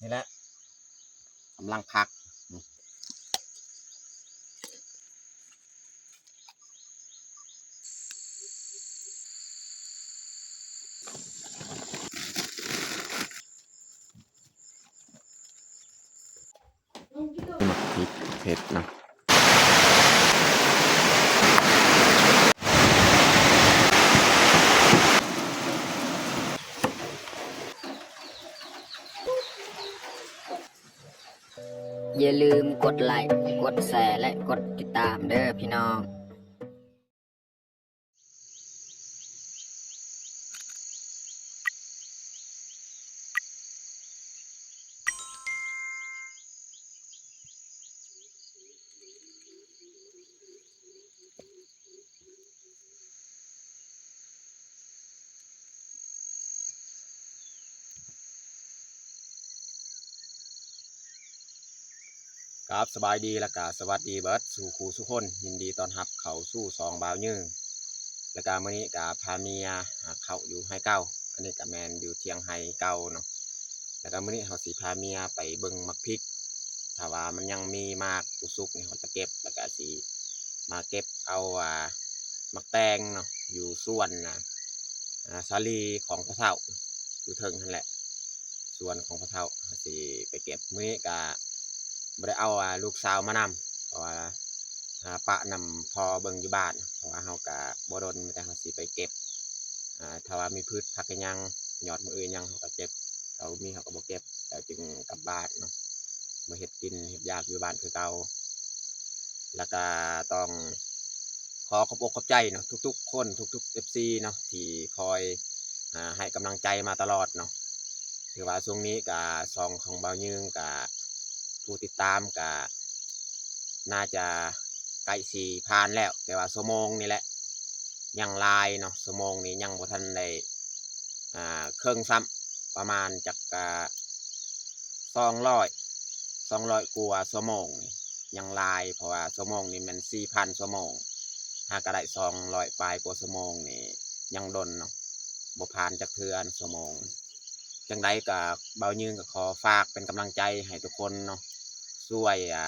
ນີ້ແຫຼະ ກຳລັງພັກ ໝາກພິກເຜັດເນາະ. ຢ່າລືມກົດໄລ້ ກົດແຊ ແລະ ກົດຕິດຕາມເດີພີ່ນ້ອງ. ครับ สบายดี แล้วก็สวัสดีเบิดสู่คู่สู่คน ยินดีต้อนรับเข้าสู่ช่องบ่าวยืง แล้วก็มื้อนี้ก็พาเมียหาข้าวอยู่ไฮ่เก่า อันนี้ก็แม่นอยู่เถียงไฮ่เก่าเนาะ แล้วก็มื้อนี้เฮาสิพาเมียไปเบิ่งหมากพริก ถ้าว่ามันยังมีหมากสุกๆ นี่เฮาจะเก็บ แล้วก็สิมาเก็บเอา อ่า หมากแตงเนาะ อยู่สวนน่ะ อ่า สาลีของพ่อเฒ่า อยู่เทิงหั่นแหละ สวนของพ่อเฒ่า เฮาสิไปเก็บ มื้อนี้ก็บ่ได้เอา อ่า ลูกสาวมานำ เพราะว่า อ่า ปะนำพ่อเบิ่งอยู่บ้าน เพราะว่าเฮาก็บ่ดน มีแต่เฮาสิไปเก็บ อ่า ถ้าว่ามีพืชผักอิหยัง ยอดมื้ออื่นหยัง เฮาก็เก็บ ถ้าบ่มีเฮาก็บ่เก็บ แล้วจึงกลับบ้านเนาะ มาเฮ็ดกินเฮ็ดอยากอยู่บ้านคือเก่า แล้วก็ต้องขอขอบอกขอบใจเนาะ ทุกๆ คน ทุกๆ เอฟซี เนาะ ที่คอย อ่า ให้กำลังใจมาตลอดเนาะ ถือว่าช่วงนี้ก็ช่องของบ่าวยืงก็ผู้ติดตามก็น่าจะใกล้สิผ่านแล้ว แต่ว่าชั่วโมงนี่แหละยังหลายเนาะ ชั่วโมงนี้ยังบ่ทันได้ อ่า เคิ่งซ้ำ ประมาณจัก อ่า สองร้อย สองร้อยกว่าชั่วโมงนี่ยังหลาย เพราะว่าชั่วโมงนี่แม่นสี่พันชั่วโมง หากะได้สองร้อยปลายกว่าชั่วโมงนี่ยังดนเนาะ บ่ผ่านจักเทื่อชั่วโมง จั่งใดก็บ่าวยืงก็ขอฝากเป็นกำลังใจให้ทุกคนเนาะ ช่วย อ่า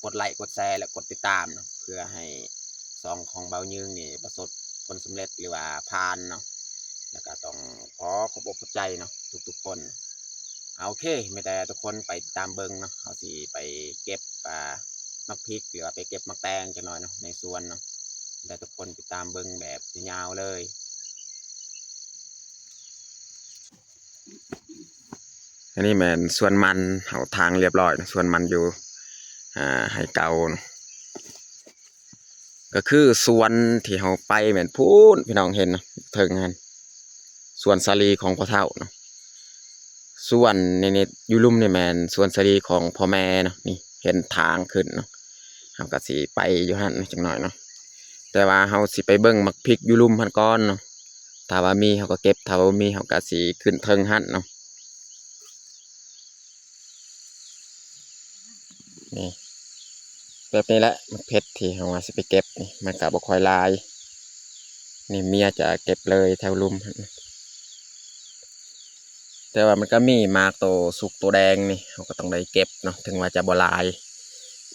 กดไลก์ กดแชร์ และกดติดตามเนาะ เพื่อให้ช่องของบ่าวยืงนี่ประสบผลสำเร็จ หรือว่าผ่านเนาะ แล้วก็ต้องขอขอบอกขอบใจเนาะ ทุกๆ คน เอา โอเค มีแต่ทุกคนไปติดตามเบิ่งเนาะ เฮาสิไปเก็บ อ่า หมากพริก หรือว่าไปเก็บหมากแตงจักหน่อยเนาะ ในสวนเนาะ มีแต่ทุกคนติดตามเบิ่งแบบยาวๆ เลย อันนี้แม่นสวนมัน เฮาถางเรียบร้อยเนาะ สวนมันอยู่ อ่า ไฮ่เก่าเนาะ ก็คือสวนที่เฮาไปแม่นพู้น พี่น้องเห็นเนาะ เทิงหั่น สวนสาลีของพ่อเฒ่าเนาะ สวนนี่ นี่ อยู่ลุ่มนี่แม่นสวนสาลีของพ่อแม่เนาะ นี่เห็นทางขึ้นเนาะ เฮาก็สิไปอยู่หั่นจักหน่อยเนาะ แต่ว่าเฮาสิไปเบิ่งหมากพริกอยู่ลุ่มหั่นก่อนเนาะ ถ้าว่ามีเฮาก็เก็บ ถ้าบ่มีเฮาก็สิขึ้นเทิงหั่นเนาะ นี่ แบบนี้แหละ หมากเผ็ดที่เฮาว่าสิไปเก็บนี่ มันก็บ่ค่อยหลาย นี่เมียจะเก็บเลยแถวลุ่ม แต่ว่ามันก็มีหมากโตสุกโตแดงนี่ เฮาก็ต้องได้เก็บเนาะ ถึงว่าจะบ่หลาย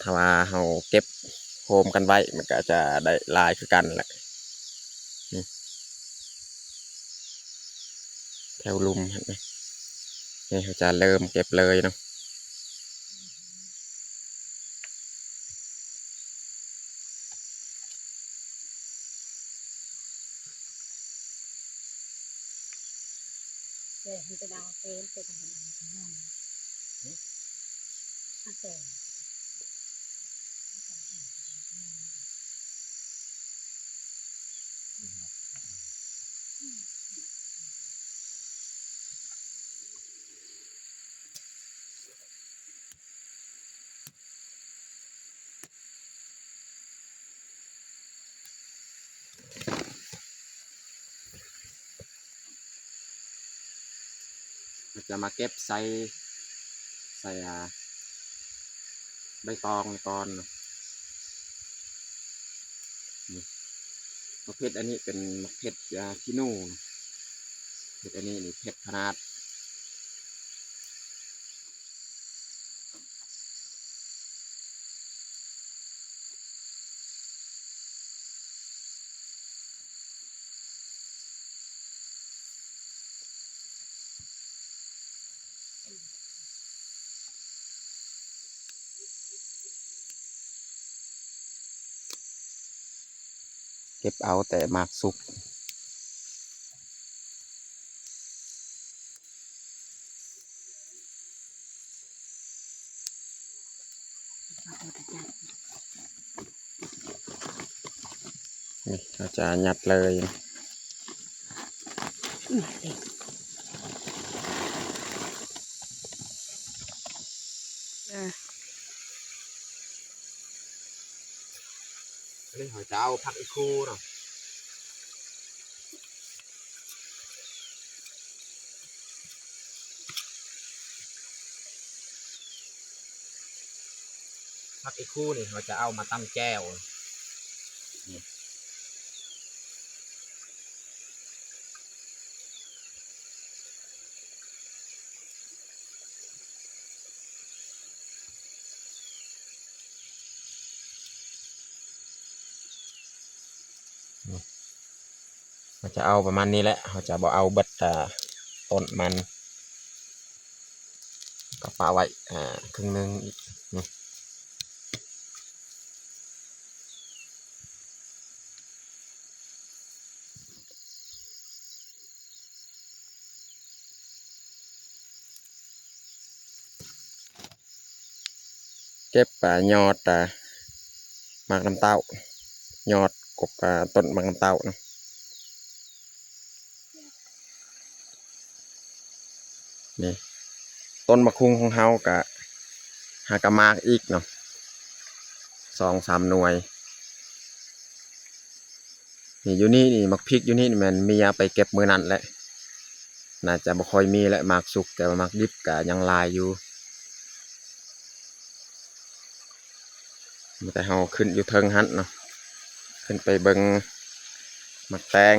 ถ้าว่าเฮาเก็บโฮมกันไว้ มันก็จะได้หลายคือกันแหละ นี่ แถวลุ่มหั่นนะ นี่เฮาจะเริ่มเก็บเลยเนาะ ก็จะมาเก็บใส่ ใส่ อ่า ใบตองก่อนเนาะ นี่ หมากเผ็ดอันนี้เป็นหมากเผ็ด อ่า ขี้หนูเนาะ เผ็ดอันนี้นี่เผ็ดขนาด ກັບເອົາແຕ່ໝາກສຸກ. ນີ້ເຮົາຈະຍັດເລີຍ. ອັນນີ້ເຮົາຈະເອົາຜັກອີຄູເນາະ. ຜັກອີຄູນີ້ເຮົາຈະເອົາມາຕຳແຈ່ວ. ເຮົາຈະເອົາປະມານນີ້ແຫຼະ ເຮົາຈະບໍ່ເອົາເບິດ ອ່າ ຕົ້ນມັນ ກໍປະໄວ້ ອ່າ ເຄິ່ງໜຶ່ງອີກ. ເກັບ ອ່າ ຍອດ ອ່າ ໝາກນ້ຳເຕົ້າ ຍອດກົກ ອ່າ ຕົ້ນໝາກນ້ຳເຕົ້າເນາະ. ນີ້ ຕົ້ນໝາກຫຸ່ງຂອງເຮົາກະຫາກະໝາກອີກເນາະ ສອງສາມໜ່ວຍ. ນີ້ ຢູ່ນີ້ນີ້ ໝາກພິກຢູ່ນີ້ນີ້ແມ່ນເມຍໄປເກັບມື້ນັ້ນແຫຼະ ໜ້າຈະບໍ່ຄ່ອຍມີແຫຼະໝາກສຸກ ແຕ່ວ່າໝາກດິບກະຍັງຫຼາຍຢູ່. ມີແຕ່ເຮົາຂຶ້ນຢູ່ເທິງຫັ້ນເນາະ ຂຶ້ນໄປເບິ່ງໝາກແຕງ.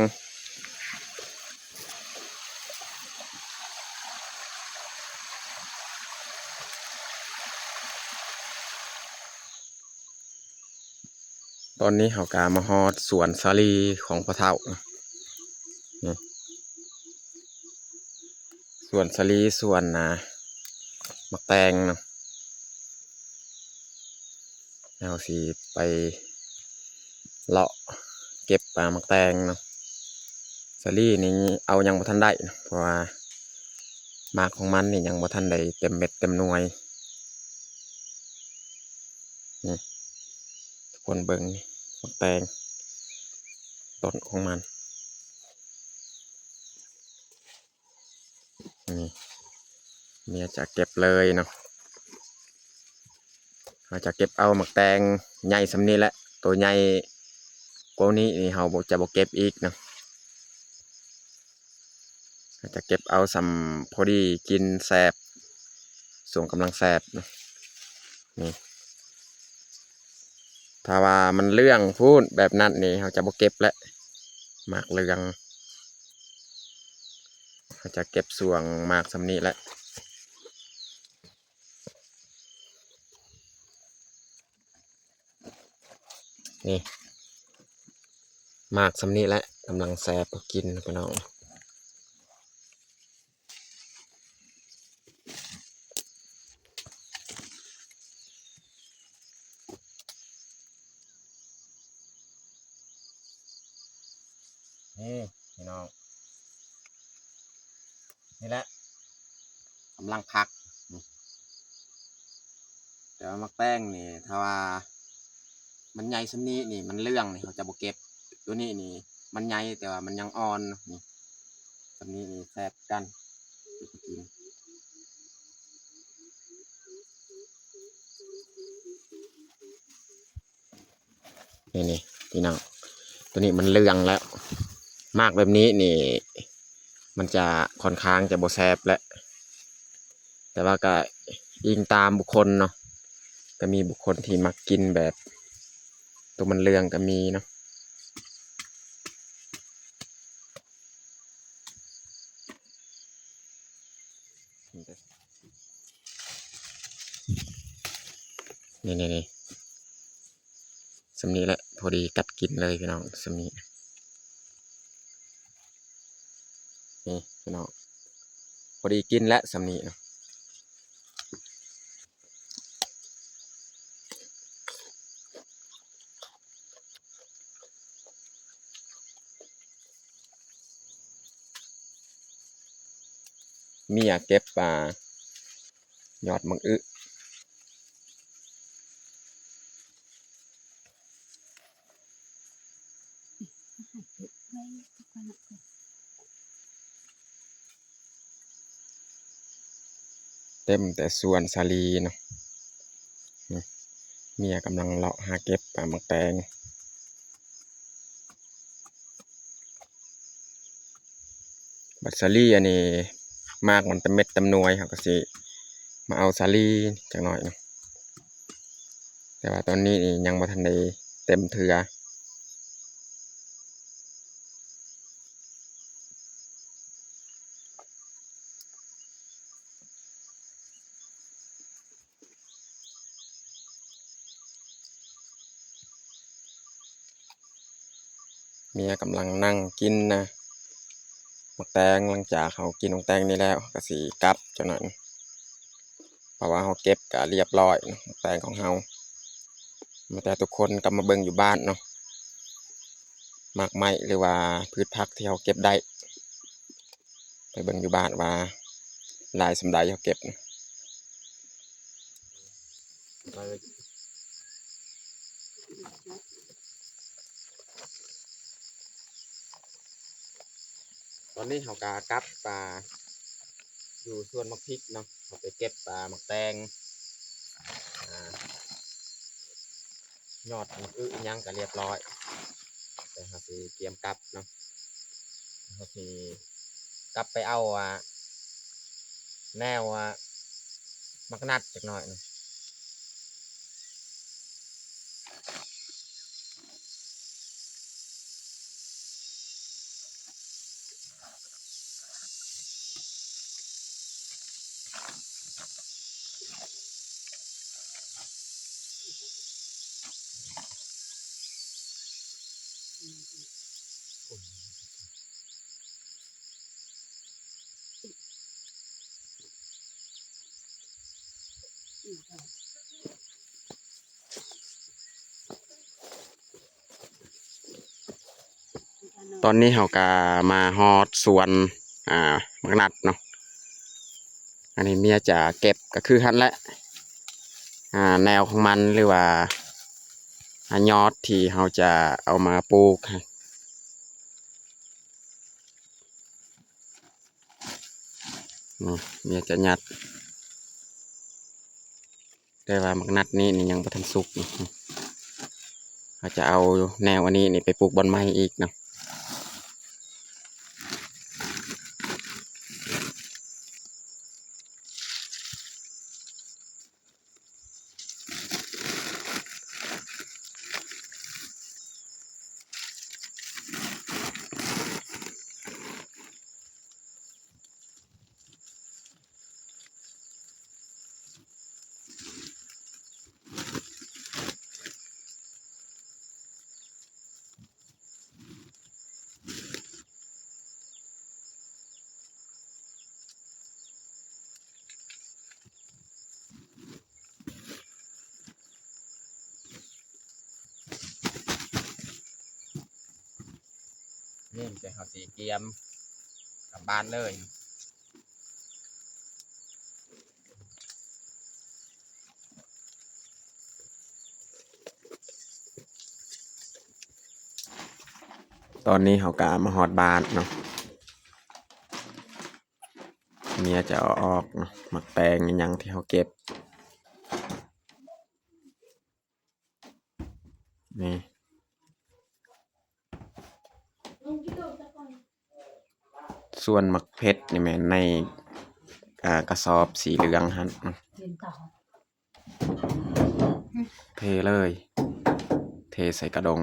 ຕອນນີ້ເຮົາກະມາຮອດສວນສາລີຂອງພໍ່ເຖົ້າ ນີ້ ສວນສາລີ ສວນ ອ່າ ໝາກແຕງເນາະ. ເຮົາຊິໄປເລາະເກັບ ອ່າ ໝາກແຕງເນາະ. ສາລີນີ້ເອົາຍັງບໍ່ທັນໄດ້ເນາະ ເພາະວ່າໝາກຂອງມັນນີ້ຍັງບໍ່ທັນໄດ້ເຕັມເມັດເຕັມໜ່ວຍ. ນີ້ ທຸກຄົນເບິ່ງນີ້ ໝາກແຕງ ຕົ້ນຂອງມັນ. ນີ້ ເມຍຈະເກັບເລີຍເນາະ. ເຮົາຈະເກັບເອົາໝາກແຕງໃຫຍ່ສ່ຳນີ້ແຫຼະ ໂຕໃຫຍ່ກວ່ານີ້ນີ້ເຮົາບໍ່ ຈະບໍ່ເກັບອີກເນາະ. ເຮົາຈະເກັບເອົາສ່ຳພໍດີກິນແຊບ ຊ່ວງກຳລັງແຊບເນາະ. ນີ້ ຖ້າວ່າມັນເຫຼືອງພຸ້ນແບບນັ້ນນີ້ ເຮົາຈະບໍ່ເກັບແຫຼະ ໝາກເຫຼືອງ. ເຮົາຈະເກັບຊ່ວງໝາກສ່ຳນີ້ແຫຼະ. ນີ້ ໝາກສ່ຳນີ້ແຫຼະ ກຳລັງແຊບ ກິນພີ່ນ້ອງ. ນີ້ພີ່ນ້ອງ ນີ້ແຫຼະ ກຳລັງພັກ. ແຕ່ວ່າໝາກແຕງນີ້ ຖ້າວ່າມັນໃຫຍ່ສ່ຳນີ້ນີ້ ມັນເຫຼືອງນີ້ ເຮົາຈະບໍ່ເກັບ. ໂຕນີ້ນີ້ ມັນໃຫຍ່ ແຕ່ວ່າມັນຍັງອ່ອນ. ນີ້ ສ່ຳນີ້ນີ້ແຊບຄືກັນ ກິນ. ນີ້ໆ ພີ່ນ້ອງ ໂຕນີ້ມັນເຫຼືອງແລ້ວ. ໝາກແບບນີ້ນີ້ ມັນຈະຂ້ອນຂ້າງຈະບໍ່ແຊບແຫຼະ ແຕ່ວ່າກະອີງຕາມບຸກຄົນເນາະ. ກະມີບຸກຄົນທີ່ມັກກິນແບບໂຕມັນເຫຼືອງກະມີເນາະ. ນີ້ໆໆ ສ່ຳນີ້ແຫຼະ ພໍດີກັດກິນເລີຍພີ່ນ້ອງ ສ່ຳນີ້. ນີ້ພີ່ນ້ອງ ພໍດີກິນແຫຼະ ສ່ຳນີ້ເນາະ. ນີ້ ເມຍເກັບ ອ່າ ຍອດໝາກອຶ ເຕັມແຕ່ສວນສາລີເນາະ. ນີ້ ເມຍກຳລັງເລາະຫາເກັບ ອ່າ ໝາກແຕງ. ບັດສາລີອັນນີ້ໝາກມັນຕຳເມັດຕຳໜ່ວຍ ເຮົາກໍຊິມາເອົາສາລີຈັກໜ້ອຍເນາະ, ແຕ່ວ່າຕອນນີ້ນີ້ຍັງບໍ່ທັນໄດ້ເຕັມເທື່ອ. ເມຍກຳລັງນັ່ງກິນນະ ໝາກແຕງ. ຫຼັງຈາກເຮົາກິນໝາກແຕງນີ້ແລ້ວ ເຮົາກໍຊິກັບເຈົ້ານັ້ນ ເພາະວ່າເຮົາເກັບກໍລຽບຮ້ອຍ ໝາກແຕງຂອງເຮົາ. ມາແຕ່ທຸກຄົນກັບມາເບິ່ງຢູ່ບ້ານເນາະ ໝາກໄມ້ ຫຼືວ່າພືດຜັກທີ່ເຮົາເກັບໄດ້ ໄປເບິ່ງຢູ່ບ້ານວ່າຫຼາຍສ່ຳໃດເຮົາເກັບ. ຕອນນີ້ເຮົາກະກັບມາຢູ່ສວນໝາກພິກເນາະ, ເຮົາໄປເກັບ ອ່າ ໝາກແຕງ ອ່າ ຍອດໝາກອຶອີ່ຫຍັງກະລຽບຮ້ອຍ ແຕ່ເຮົາຊິກຽມກັບເນາະ. ເຮົາຊິກັບໄປເອົາ ອ່າ ແນວ ອ່າ ໝາກນັດຈັກໜ້ອຍເນາະ. ຕອນນີ້ເຮົາກະມາຮອດສວນ ອ່າ ໝາກນັດເນາະ. ອັນນີ້ເມຍຈະເກັບກະຄືຫັ້ນແຫຼະ ອ່າ ແນວຂອງມັນ ຫຼືວ່າ ອ່າ ຍອດທີ່ເຮົາຈະເອົາມາປູກ. ນີ້ ເມຍຈະຍັດ ແຕ່ວ່າໝາກນັດນີ້ ນີ້ຍັງບໍ່ທັນສຸກ. ເຮົາຈະເອົາແນວອັນນີ້ນີ້ໄປປູກບ່ອນໃໝ່ອີກເນາະ. ນີ້ ແຕ່ເຮົາຊິກຽມກັບບ້ານເລີຍ. ຕອນນີ້ເຮົາກະມາຮອດບ້ານເນາະ. ເມຍຈະເອົາອອກເນາະ ໝາກແຕງອີ່ຫຍັງທີ່ເຮົາເກັບ. ນີ້ ສ່ວນໝາກເຜັດນີ້ແມ່ນໃນ ອ່າ ກະສອບສີເຫຼືອງຫັ້ນ. ເທເລີຍ ເທໃສ່ກະດົງ.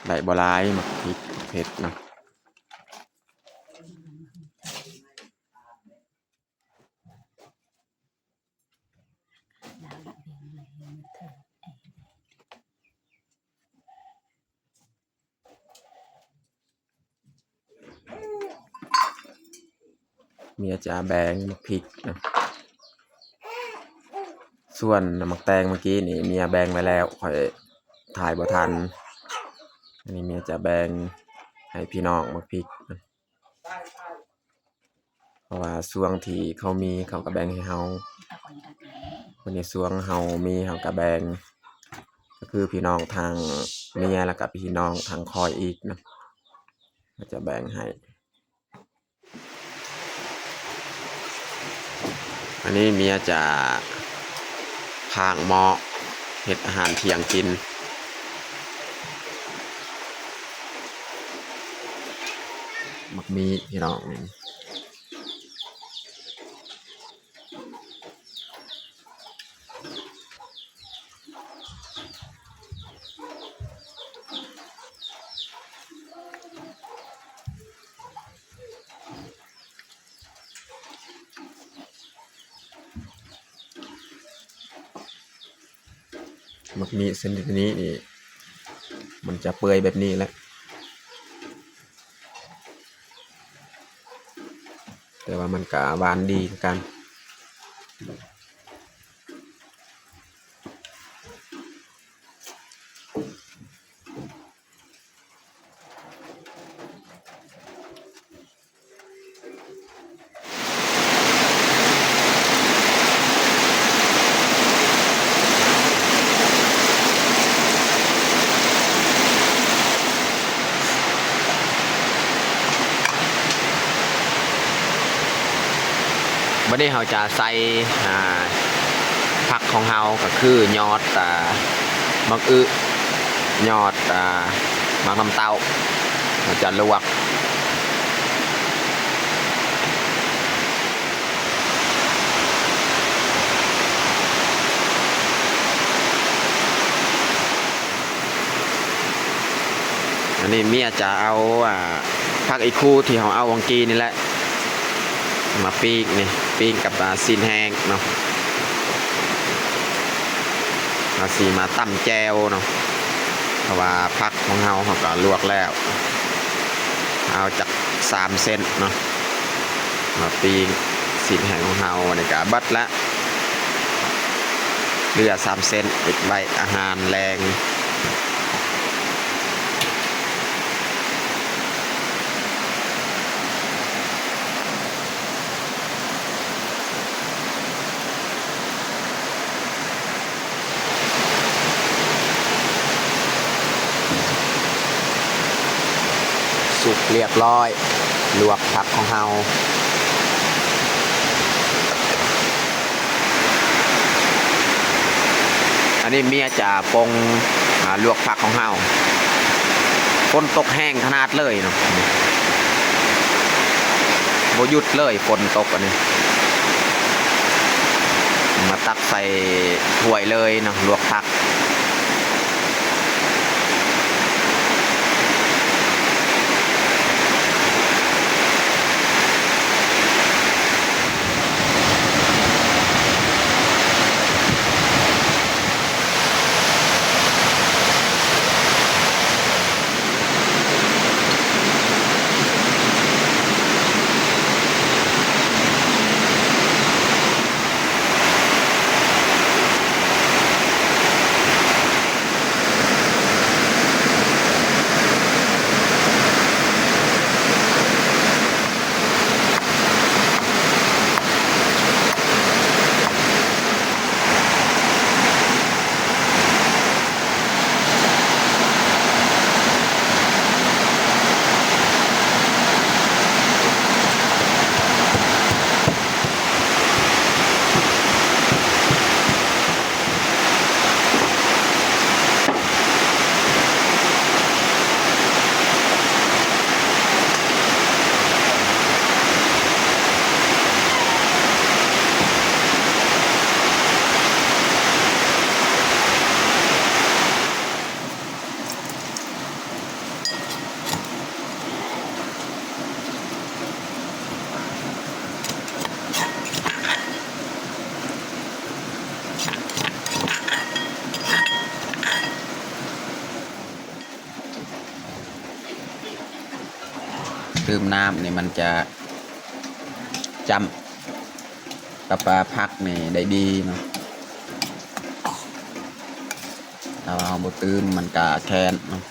ໄດ້ບໍ່ຫຼາຍ ໝາກພິກ ໝາກເຜັດເນາະ. ເມຍຈະແບ່ງໝາກພິກນະ ສ່ວນໝາກແຕງເມື່ອກີ້ນີ້ເມຍແບ່ງໄວ້ແລ້ວ ຂ້ອຍຖ່າຍບໍ່ທັນ. ອັນນີ້ເມຍຈະແບ່ງ ໃຫ້ພີ່ນ້ອງໝາກພິກ ເພາະວ່າຊ່ວງທີ່ເຂົາມີເຂົາກໍແບ່ງໃຫ້ເຮົາ ບັດນີ້ຊ່ວງເຮົາມີເຮົາກໍແບ່ງ ກໍຄືພີ່ນ້ອງທາງເມຍ ແລ້ວກໍພີ່ນ້ອງທາງຂ້ອຍອີກນະ ກໍຈະແບ່ງໃຫ້. ອັນນີ້ເມຍຈະພ້າງໝໍ້ເຮັດອາຫານທ່ຽງກິນ ໝາກມີດ ພີ່ນ້ອງ. ໝາກມີດຊະນິດນີ້ນີ້ ມັນຈະເປື່ອຍແບບນີ້ແຫຼະ ແຕ່ວ່າມັນກະຫວານດີຄືກັນ. ບັດນີ້ເຮົາຈະໃສ່ ອ່າ ຜັກຂອງເຮົາ ກໍຄືຍອດ ອ່າ ໝາກອຶ ຍອດ ອ່າ ໝາກນ້ຳເຕົ້າ ເຮົາຈະລວກ. ອັນນີ້ເມຍຈະເອົາ ອ່າ ຜັກອີ່ຄູທີ່ເຮົາເອົາຫວ່າງກີ້ນີ້ແຫຼະ ມາປີ້ງນີ້ ປີ້ງກັບ ອ່າ ຊີ້ນແຫ້ງເນາະ. ເຮົາຊິມາຕຳແຈ່ວເນາະ ເພາະວ່າຜັກຂອງເຮົາ ເຮົາກໍລວກແລ້ວ ເອົາຈັກສາມເຊັນເນາະ ມາປີ້ງຊີ້ນແຫ້ງຂອງເຮົາ. ອັນນີ້ກໍເບິດລະ ເຫຼືອສາມເຊັນ ເກັບໄວ້ອາຫານແລງ. ສຸກລຽບຮ້ອຍ ລວກຜັກຂອງເຮົາ. ອັນນີ້ເມຍຈະປົງ ອ່າ ລວກຜັກຂອງເຮົາ. ຝົນຕົກແຮງຂະໜາດເລີຍເນາະ ບໍ່ຢຸດເລີຍຝົນຕົກ. ອັນນີ້ມາຕັກໃສ່ຖ້ວຍເລີຍເນາະ ລວກຜັກ. ຕື່ມນ້ຳນີ້ມັນຈະຈ້ຳກັບ ອາ ຜັກນີ້ໄດ້ດີເນາະ ຖ້າວ່າເຮົາບໍ່ຕື່ມມັນກະແຄ້ນເນາະ.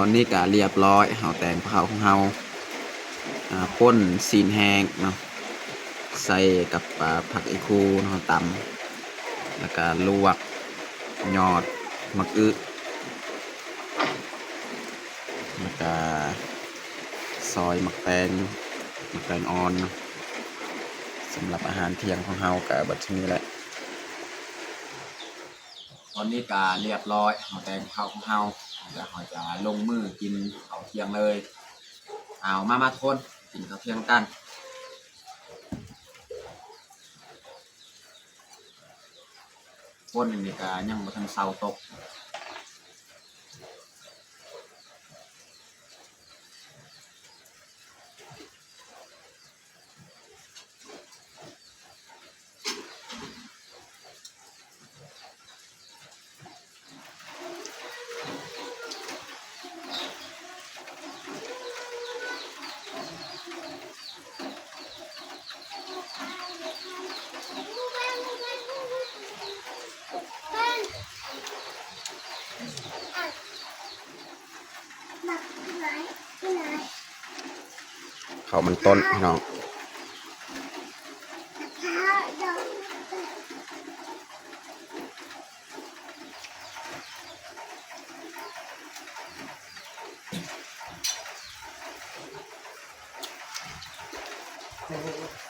ຕອນນີ້ກະລຽບຮ້ອຍ ເຮົາແຕ່ງເຂົ້າຂອງເຮົາ ອ່າ ປົ່ນຊີ້ນແຫ້ງເນາະ ໃສ່ກັບ ອ່າ ຜັກອີ່ຄູເນາະ ຕຳ ແລ້ວກະລວກຍອດໝາກອຶ ແລ້ວກະຊອຍໝາກແຕງ ໝາກແຕງອ່ອນເນາະ. ສຳລັບອາຫານທ່ຽງຂອງເຮົາກະເບິດສ່ຳນີ້ແຫຼະ. ຕອນນີ້ກະລຽບຮ້ອຍ ເຮົາແຕ່ງເຂົ້າຂອງເຮົາ ແລ້ວເຮົາຈະລົງມືກິນເຂົ້າທ່ຽງເລີຍ. ເອົາ ມາ ມາທຸກຄົນ ກິນເຂົ້າທ່ຽງນຳກັນ. ຝົນນີ້ກະຍັງບໍ່ທັນເຊົາຕົກ. ເຂົ້າມັນຕົ້ນ ພີ່ນ້ອງ. ໂອ້